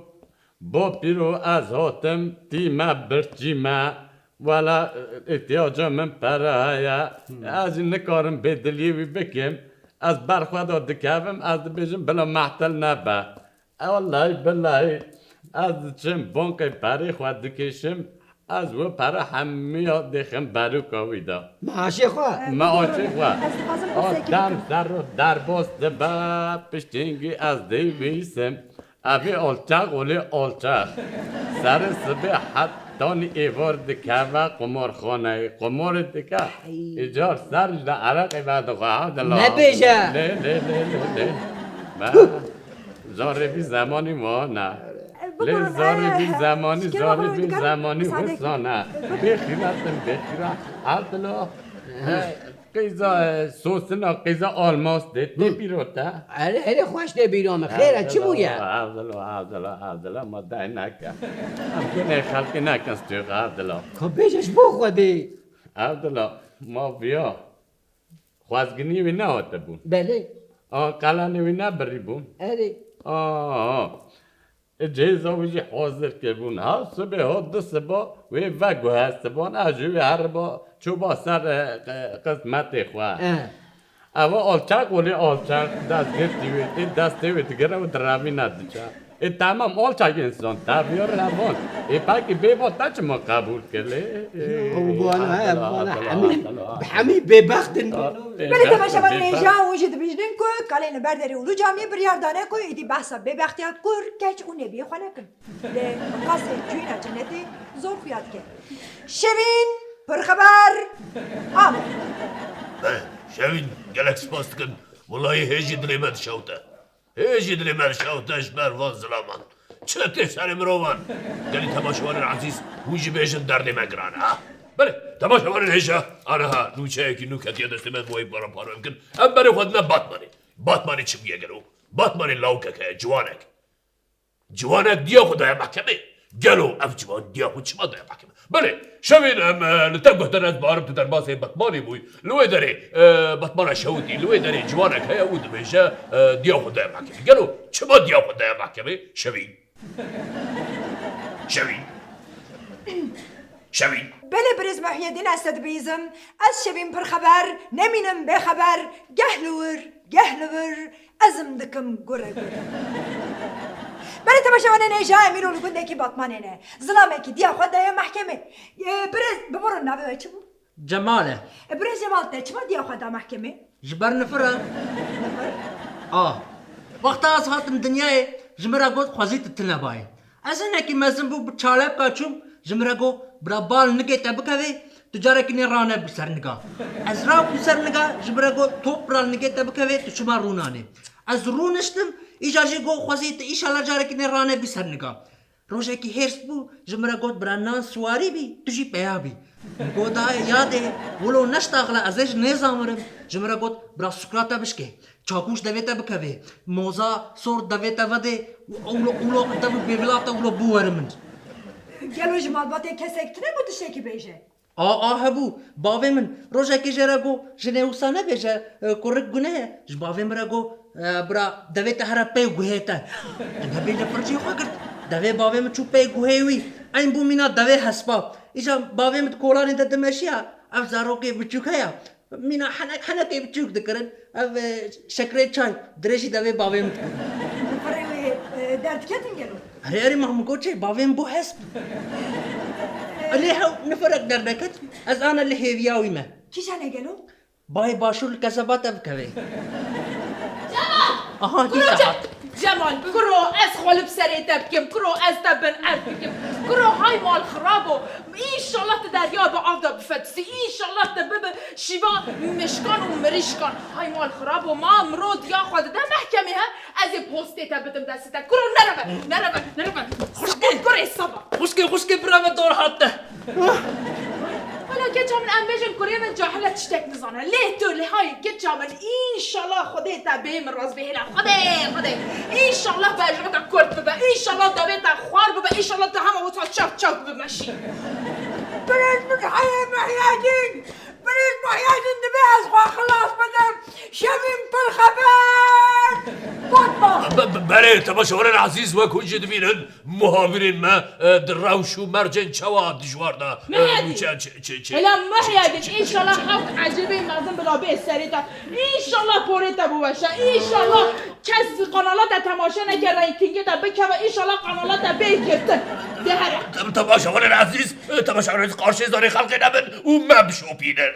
Bo pîro ez hatim, tî me birçî me, wela, îhtiyaca min pere heye, Hmm. ez jî nikarim bêdiliyê wî bikim, ez ber xwe de dikevim, ez dibêjim bila mehtel nebe. E, wellahî billahî, ez diçim bankê perê xwe dikêşim, ez wê pere hemiya dêxim berûka wî de. Maaşê xwe? Maaşê xwe. Ez dixwazim A pirsek dem bikim. Ser û derbas dibe, piştî hingî ez dê bihîsim. Evê alçaq olê alçaq. Serê sibê hetanî êvar dikeve qumarxaneyê. Qumarê dike. Hey. Îcar ser ji de ereqê vedixwe, hevdila. Nebêje. Lê, lê, lê, lê, lê. Me, zarê vî zemanî wan e. E, Lê bigorin, zarê e, vî zemanî, şikeva zarê vî dikar, zemanî müsaade wisa ne. Bêxîret in, bêxîret. Hevdila. Hey. Qîza, e, sosina qîza almastê tê bîro te? Erê, erê xweş tê bîro min. Xêr e, çi bûye? Evdilo, evdilo, evdilo, ma dey neke. Em gunê xelkê nekin stûx, evdilo. Ka bêje ji bo Xwedê. Evdilo, ma viya. Xwezginî wî nehate bûn. Belê. A, qelanê wî nebirî bûn. Erê. A, a. E, cihêza wî jî hazir kiribûn. Ha sibê hat du siba wê veguhestibûn. Ez jî wê heriba çûba ser, e, qe-, qismetê xwe. E. Eva alçaq olê alçaq dest girtî wê. Ê destê wê digire û direvîne diçe. Ê temam alçaq însan teviya revan. Ê pekî bêva te çima qebûl kir lê? Ew bana, he, bana hemî, hemî bêbext in. Belê temaşevanên hêja, hûn jî dibîjnin ku kalên li ber derê Ulu Camiyê biryar dane ku êdî behsa bêbextiya kur, keç û nebiyê xwe nekin. Lê miqasê cûyîna cenetê zor xuya dike. Şevîn, pirxeber, ame. Be, Şevîn, gelek spas dikim. Wellahî hê jî dilê me dişewte. Hê jî dilê me dişewte ji ber van zilaman. Çi tê serê mirovan? Gelî temaşevanên ezîz, hûn jî bêjin derdê me giran e, ha? Belê, temaşevanên hêja, aniha nûçeyekî nû ketiye destê me, bi wê para parve bikin. Em berê xwe dine Batmanê. Batmanê çi bûye gelo? Batmanê lawkek heye, ciwanek. Ciwanek diya xwe daye mehkemê. Gelo ev ciwan diya xwe çima daye mehkemê? Belê, Şevîn, em, e, li te guhdan ez barim tu derbasê Batmanê bûyî. Li wê derê, e, Batmana şewitî, li wê derê ciwanek heye û dibêje, e, diya xwe daye mehkemê. Gelo çima diya xwe daye mehkemê? Şevîn. Şevîn. Şevîn. Belê birêz Muhiyedîn, ez te dibîzim. Ez Şevîn pirxeber, nemînim bêxeber, geh li wir, geh li vir, ez im dikim gure gure. Belê temaşevanên hêja, em îro li gundekî Batmanê ne. Zilamekî diya xwe daye mehkemê. E, birêz, biborin navê we çi bû? Cemal e. E, birêz Cemal, te çima diya xwe da mehkemê? Ji ber nifir e. Nifir? A. Wexta ez hatim dinyayê, ji min re got, xwezî tu tune bayê. Ez hinekî mezin bû, bi çalebka çûm, ji min re got, bira bal nigê te bikevê, tu carekî nê ranebû ser niga. Ez rabûm ser niga, ji min re got, top bira nigê te bikevê, tu çima rûnanê. Ez rûniştim, îca jî got, xwezî tu îşallah carekî nê ranebî ser niga. Rojekî hêrs bû, ji min re got, bira nan siwarî bî, tu jî peya bî. Min got, dayê, yadê, wilo neştaxile, ez ê ji nêzanirim. Ji min re got, bira sukrate bişkê, çakûş devê te bikevê, moza sor devê te vedê, û ewlo, ewlo dev û bêvila te wilo biwere min. Gelo ji malbatê kesek tune bû tiştekî bêje? A, a hebû. Bavê min rojekê jê re got, jinê wisa nebêje, e, kurik guneh e. Ji bavê min re got, e, bira, devê te here pey guhê te. Em hebê li fircî xwe girt. Devê bavê min çû pey guhê wî. Eyn bû mîna devê hespa. Îca bavê min di kolanê de dimeşiya. Ev zarokê biçûk heye. Mîna henek, henekê biçûk dikirin. Ev, e, şekrê çay, dirêjî devê bavê min dikirin. Nifirê wê, e, derdiketin gelo? Erê, erê, ma min got çê, bavê min bû hesp. Lê hew nifirek derdeket, ez ana li hêviya wî me. Kîjan e gelo? Bayê başûr li keseba te bikevê. Aha, Kuro dîsa ce-, hat. Cemal, kuro, ez xwe li serê te bikim, kuro, ez te bin ev bikim. Kuro, hay mal xirabo. Înşallah tu derya bi av de bifetisî. Înşallah tu bibe şîva mişkan û mirîşkan. Hay mal xirabo, ma miro diya xwe dide mehkemê he. Ez ê postê te bidim destê te. Kuro nereve, nereve, nereve. Xwişkê. Sabah, kurê sabah. Xwişkê, xwişkê bireve dor hat te. Hala keça min em bêjin kurê min cahil e tiştek nizane. Lê tu lê hayê keça min înşallah Xwedê te bê min rast bihêle. Xwedê, Xwedê. Înşallah bejna te kurt bibe. Înşallah devê te xwar bibe. Înşallah te hema wisa çak çak bimeşî. Birêz min heye Mehyedîn. Birêz Muhiyedîn, divê ez xwe xilas bidim. Şevîn pir xeber. Fatma. Be-, be-, belê, temaşevanên ezîz, wek hûn jî dibînin, muhabirên me, e, di rewş û mercên çawa dijwar de, e, Muhiyedîn. Nûçe çi, çi, çi, Hela çi, Muhiyedîn, çi, çi, înşallah çi, hewk ecêbê mezin bila bê serê te. Înşallah porê te biweşe. Înşallah kes kanala te temaşe neke, rankingê te bikeve. Înşallah kanala te bê girtin. De here. Tem-, temaşevanên ezîz, Temaşevanên qarşê zarê xelkê nebin û me bişopînin.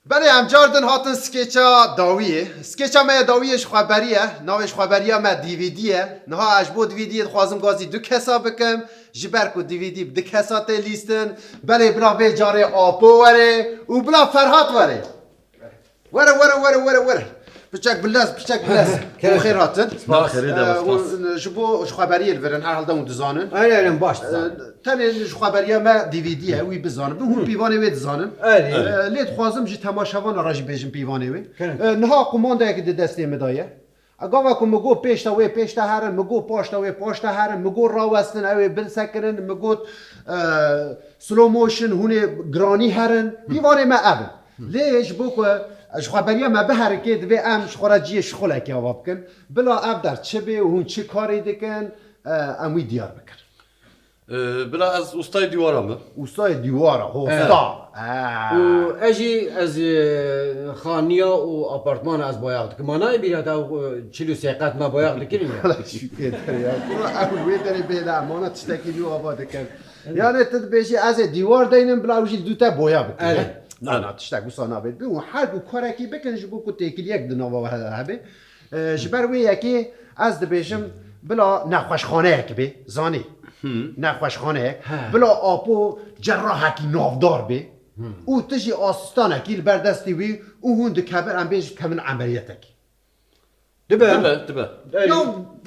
Belê, em cardin hatin skeça dawiyê. Skeça me ya dawiyê ji xweberî ye. Navê ji xweberiya me D V D ye. Niha ez ji bo D V D yê dixwazim gazî du kesa bikim. Ji ber ku D V D bi du kesa tê lîstin. Belê, bila vê carê Apo were û bila Ferhat were. Were, were, were, were, were. Piçek bi lez, piçek bi lez. Kerem. Hûn xêr hatin. Spas. Xêrê de, e, spas. Hûn ji bo, ji xweberiyê li vir in, herhalde hûn dizanin. Erê, erê, baş dizanin. E, tenê ji xweberiya me D V D ye, wî bizanin. Hûn pîvanê wê dizanin. Erê. E, lê dixwazim ji temaşevana re jî bêjim pîvanê wê. Kerem. E, niha qumandeyek di destê min de ye. Gava ku min got pêşta wê pêşta herin, min got paşta wê paşta herin, min got rawestin ew ê bilsekirin, min got, e, slow motion hûn ê giranî herin. Pîvanê me ev in. Lê ji bo ku ji xweberiya me biherike, divê em ji xwe re cihê şixulekê ava bikin. Bila ev der çi bê û hûn çi karê dikin, e, em wî diyar bikin. Ee, bila ez ustayê dîwara me. Ustayê dîwara, hosta. He. Û ez jî ez, e, xaniya û apartmana ez bayax dikim. Ma nayê bîra te, e, çil û sê qet me bayax dikirin ya. Şükür ya. Kuro ew wê derê bê de emana tiştekî nû ava dikin. Yani tu dibêjî ez ê dîwar deynim bila ew jî li dû te boya bikin. Evet. Na, na, tiştek wisa nabêt. Bi û her ku karekî bikin ji bo ku têkiliyek di nava he-, hebe. E, ji ber wê yekê ez dibêjim bila nexweşxaneyek bê, zanî. Hı. Nexweşxaneyek. He. Bila apo cerrahekî navdar bê. Hı. Û tu jî asistanekî li ber destê wî û hûn dikevin, em bêjin dikevin emeliyetekî. Dibe. Dibe, dibe. Ey. Ya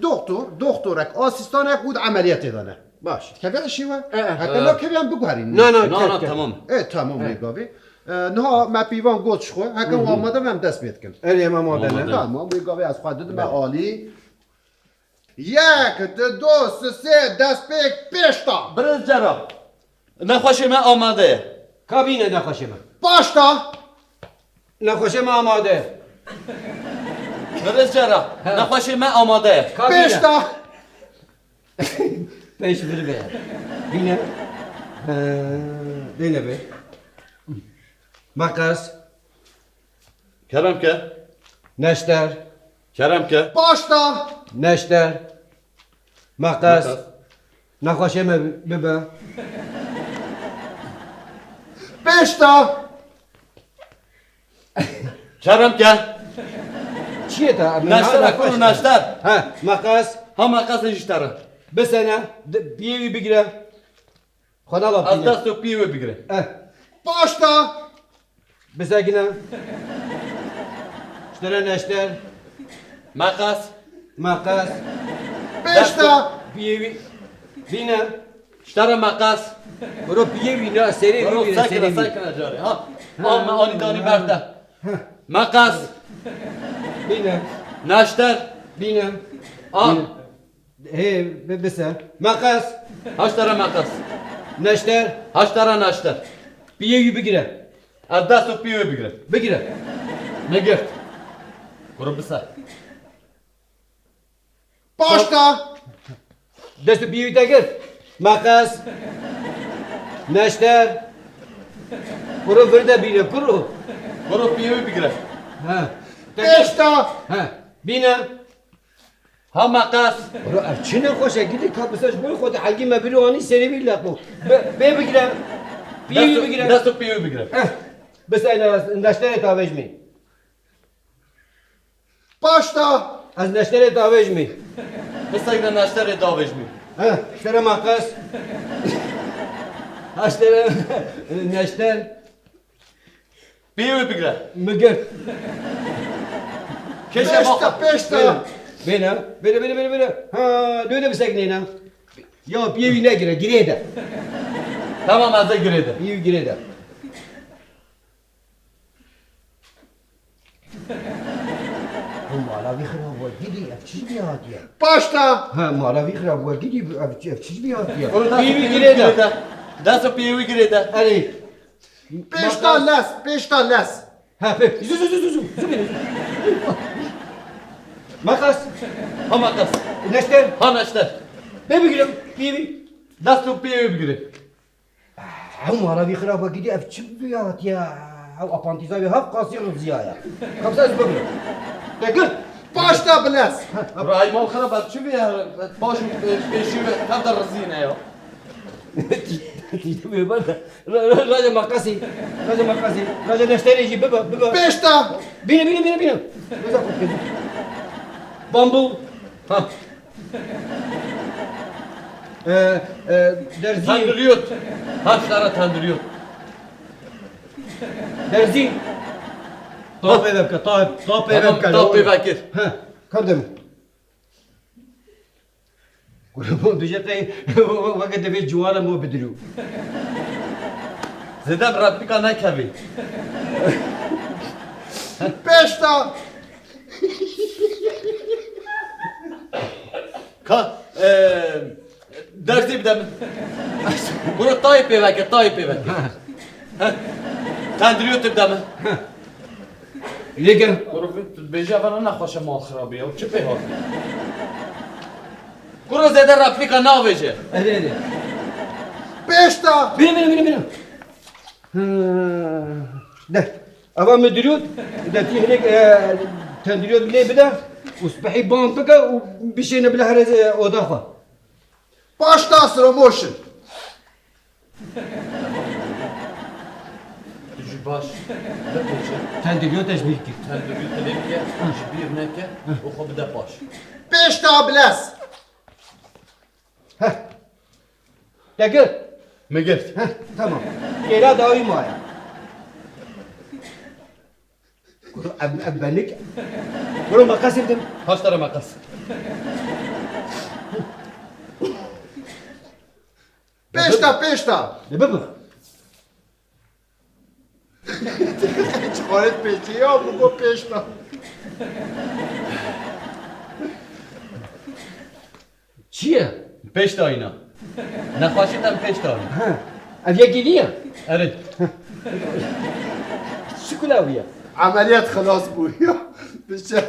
doktor, doktorek, asistanek û di emeliyatê de ne. Baş. Dikeve şîwe? E, e. Heke E. nakevî em biguherîn. Na, na, Na, kes, na, kes. Tamam. E, tamam, E. wê gavê. E, niha me pîvan got ji xwe, heke Hı hı. wan amade be em dest pê dikin. Erê, em amade ne. Amade. Tamam, wê gavê ez xwe didime Belê. alî. Yek, di, du, si, sê, destpêk, pêşta. Birêz Cera. Nexweşê me amade ye. Ka bîne nexweşê me. Paşta. Nexweşê me amade ye. Birêz Cera. He. Nexweşê me amade ye. Ka bîne. Pêşta. Pêş vir be. Bîne. He, bîne be. Meqes. Kerem ke. Neşter. Kerem ke. Paşta. Neşter. Meqes. Meqes. Nexweşê me bibe. Pêşta. Kerem ke. Çi ye te? Neşter, ne, ne, kuro neşter. Ha, meqes. Ha, meqes ji te re. Bisene, di-, piyê wî bigire. Xwe nava Ez pînê. dest û piyê wê bigire. Eh. Paşta. Bisekine. Ji te re neşter. Meqes. Meqes. Pêşta. Piyê wî. Bîne. Ji te re meqes. Bro piyê wî ne, serê wî Bro bîne, sekine, serê wî. sekine carê. Ha. Ha. Al me anî danî ber te. Ha. Meqes. Bîne. Neşter. Bîne. Al. Bîne. Hê, bi-, bise. Meqes. Haş tara meqes. Neşter. Haş tara neşter. Piyê wî bigire. Ez dest û piyê wê bigire. Bigire. Me girt. Kuro bise. Paşta. Dest û piyê wî te girt. Meqes. Neşter. Kuro vir de bîne, kuro. Kuro piyê wê bigire. Ha. Te girt. Pêşta. Ha. Bîne. Ha meqes. Ro ev çi nexweşe gidî ka bi ser ji bo xwe de hegî me biro anî serê wî leqo. Be, bê bigire. Piyê wî bigire. Dest û piyê wî bigire. Eh. Bise neşterê tavêj min. Paşta. Ez neşterê tavêj min. Bise de neşterê tavêj min. Eh, ştere meqes. Ha ştere neşter. Piyê wê bigire. Min girt. Keşe Pêşta, baka. pêşta. Bêne. Bêne, bêne, bêne, bêne, bêne. Ha, döne bisekine ne. Ya piyê wî negire, girê de. Tamam, ez de girê de. Piyê wî girê de. Ew mala wî xirab we gidî, ev çi ji bî hatiye? Paşta. Ha, mala wî xirab we gidî, ev çi, ev çi ji bî hatiye? Piyê wî girê de. Dest û piyê wî girê de. Erê. Pêşta lez, pêşta lez. Ha, pê. Zu, zu, zu, zu, zu. Zu bîne. Meqes. Ha meqes. Neşter. Ha neşter. Bê bigire. Piyê wî. Dest û piyê wî bigire. Ew mala wî xirab e gidî, ev çi bi ya hatiye? Ew apantîza wî heft qasî riziya ye. Kamsa ez bigire. Te girt. Paşta bi lez. Ray mal xirab e, çi bi ya? Baş û pê-, pêşî wê hevde rizî ne ya. Tiştê wê berde. Ra-, ra-, raja maqasî. Raja maqasî. Raja neşterê jî bibe, bibe. Pêşta. Bîne, bîne, bîne, bîne. Raja xwe bikin. Bambû. Ha. E, e, derzî. Tenduriyot. Ha, şara tenduriyot. Derzî. Ta pê veke, ta, ta pê Tamam, veke. Ta pê vekir. He, kar dem. Kurban duje qey weke devê ciwana mo bidirû. Zêde replîka nekevî. Pêşta. Ka, e, dersê bide min. Kuro tayê pê veke, tayê pê veke. Heh. Tendiriyo tu bide min. Lê gel. Kuro tu dibêje vana nexweşe mal xirabî ya. Çi pê hatî? Kuro zêde replîka navêje. Erê, erê. Pêşta. Bine, bine, bine, bine. Hı, de. Ava müdüriyot, de tî hinek, e, tenduriyot lê bide û spehî ban bike û bişêne bila here, e, oda xwe. Paşta slow motion. Tu jî baş bipêçe. Tenduriyot ez bîr kir. Tenduriyot lê bike, ji bîr neke û xwe bide paş. Pêşta bilez. Heh. Te girt? Me girt. Heh, tamam. Kêra dawî maye. Kuro ev, ev benik. Kuro meqasê bidim. Paş te re meqas. Pêşta, pêşta. De bibe. Çiqaret pêşî ya, bu bu pêşta. Çi ye? Pêşta îna. Nexweşî te pêşta îna. Ha. Ev yekî vî ye? Erê. Çi kula wî ye? Emeliyat xilas bû ya. Biçe.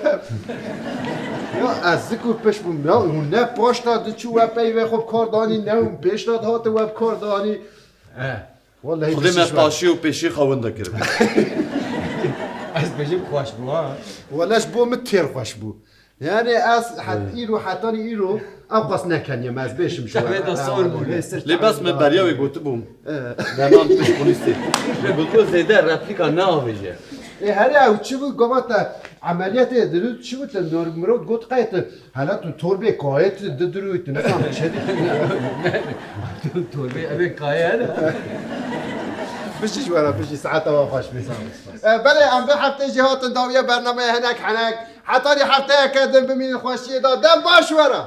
Ya ez zik û piş bûm ya. Hûn ne paşta diçû we peyvê xwe bi kar danî, ne hûn pêşta dihate we bi kar danî. He. Wallahî Xwedê me paşî û pêşî xwe winda kiribû. Ez bêjim xweş bû, ha. Wele ji bo min têr xweş bû. Yani ez het îro, hetanî îro ew qas nekeniyem, ez bêjim ji we. Wê de sor bû. Lê bes me beriya wê gotibûm. Ee. Demam pişt polîsê. Me gotibû zêde replîka neavêje. Ê herê ew çi bû, gava te emeliyatê dirû çi bû, te mirov got qey te Hele tu torbê kayê tu didirû, tu nizanim çi dikî. Torbê, ev ê kayê hene. Bijî ji we re, bijî, saeta we xweş be. E, belê, em vê heftê jî hatin dawiya bernameya Hinek Henek. Hetanî hefteyeke din bimînin xweşiyê de. Dem baş we re.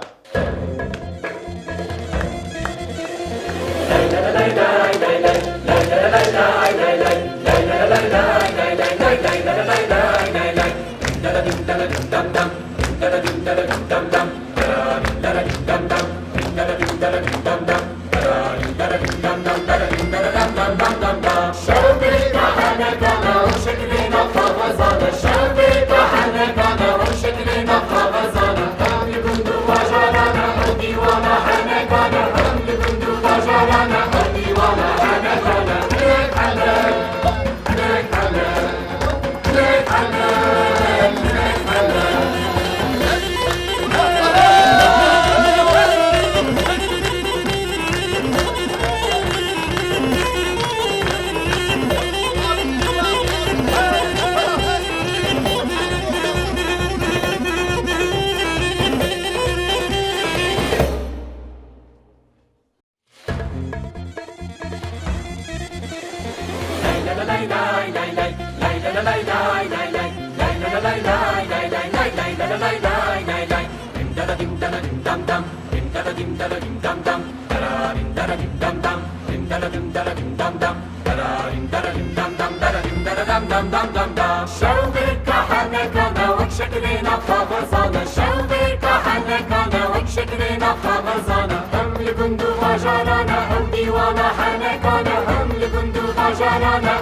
Şewbêrka henekane wek şeklêna kaxezane, şewbêrka henekane wek şeklêna kaxezane. Em li gund û bajarane, ew dîwana henekane, em li gund û bajarane,